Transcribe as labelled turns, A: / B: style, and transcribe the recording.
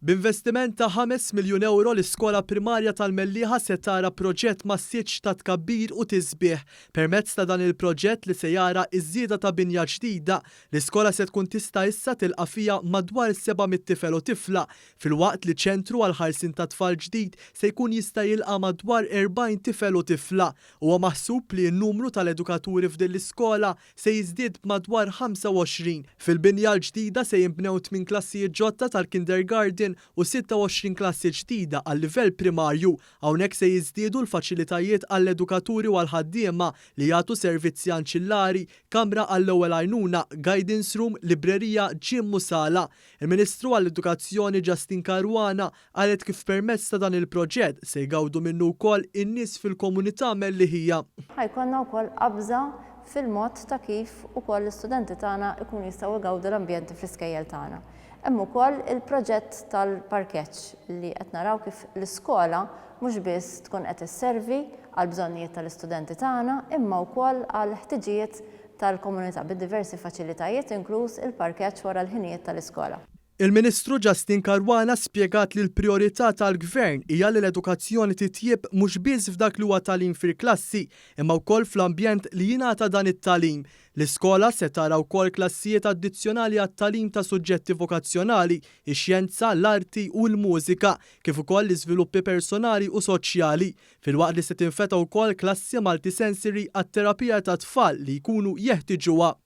A: B'investiment ta' €5 miljun l-iskola primarja tal-Mellieħa se tara proġett massiċ ta' tkabbir u tisbiħ. Permezz ta' dan il-proġett li se jara iż-żieda ta' binja ġdida, l-iskola se tkun tista' issa tilqa' fiha madwar 700 tifel u tifla, filwaqt li ċentru għal ħarsien ta' tfal ġdid se jkun jista' jilqa' madwar 40 tifel u tifla. Huwa maħsub li n-numru tal-edukaturi f'din l-iskola se jiżdied b'madwar 25. Fil-binja l-ġdida se jinbnew 8 klassijiet ġodda tal-kindergarten u 26 klassi ġdida għal livell primarju. Hawnhekk se jiżdiedu l-faċilitajiet għall-edukaturi u għall-ħaddiema li jagħtu servizzi anċillari, kamra għall-ewwel għajnuna, guidance room, librerija, gym u sala. Il-Ministru għall-Edukazzjoni Justyne Caruana qalet kif permezz ta' dan il-proġett se jgawdu minnu wkoll in-nies fil-komunità Melliħija.
B: Ħa jkollna wkoll qabża fil-mod ta' kif ukoll l-istudenti tagħna jkunu jistgħu jgawdu l-ambjenti fl-iskejjel tagħna. Hemm ukoll il-proġett tal-parkeġġ li qed naraw kif l-iskola mhux biss tkun qed isservi għal bżonnijiet tal-istudenti tagħna imma wkoll għal ħtiġijiet tal-komunità bid-diversi faċilitajiet, inkluż il-parkeġġ wara l-ħinijiet tal-iskola.
A: Il-Ministru Justyne Caruana spjegat li l-priorità tal-Gvern hija li l-edukazzjoni titjib mhux biss f'dak li huwa tagħlim fil-klassi imma wkoll fl-ambjent li jingħata dan it-tagħlim. L-iskola se tara wkoll klassijiet addizzjonali għat-tagħlim ta' suġġetti vokazzjonali, ix-xjenza, l-arti u l-mużika, kif ukoll l-iżviluppi personali u soċjali, filwaqt li se tinfetaħ ukoll klassi multisensory għat-terapija ta' tfal li jkunu jeħtiġuha.